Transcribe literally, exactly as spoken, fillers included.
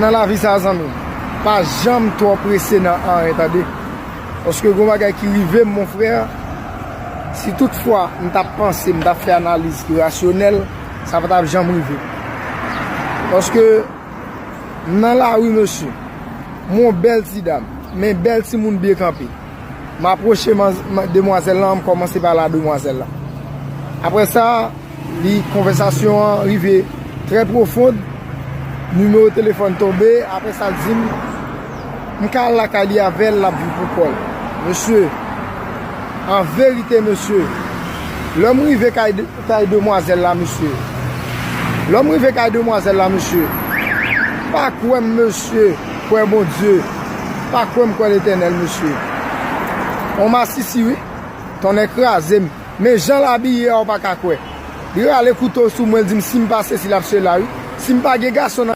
Nan lavi sa, zanmi, pa janm twò prese nan anyen, tande. Paske gon bagay ki rive m, mon frè, si toutfwa m t ap panse, m t ap fè analiz ki rasyonèl, sa pa t ap janm rive. Paske nan lari, mesye, m wè yon bèl ti dam, men bèl timoun byen kanpe. M apwoche man- man- demwazèl lan, m kòmanse pale a demwazèl lan. Apre sa, li, konvèsasyon an rive trè pwofon, nimewo telefòn tonbe, apre sa l di m, m ka al lakay li avè l, l ap viv pou kò l. Mesye, an verite, mesye, lè m rive kay de- kay demwazèl la, mesye. Lè m rive kay demwazèl la, mesye, pa kwè m, mesye, kwè Bondye, pa kwè m, kwè Letènèl, mesye. On masisi, wi. Tonnè kraze m. Men jan l abiye a, ou pa ka kwè. Li rale kouto sou mwen, l di m si m pa sesi, l ap sela, wi. Si m pa gen gason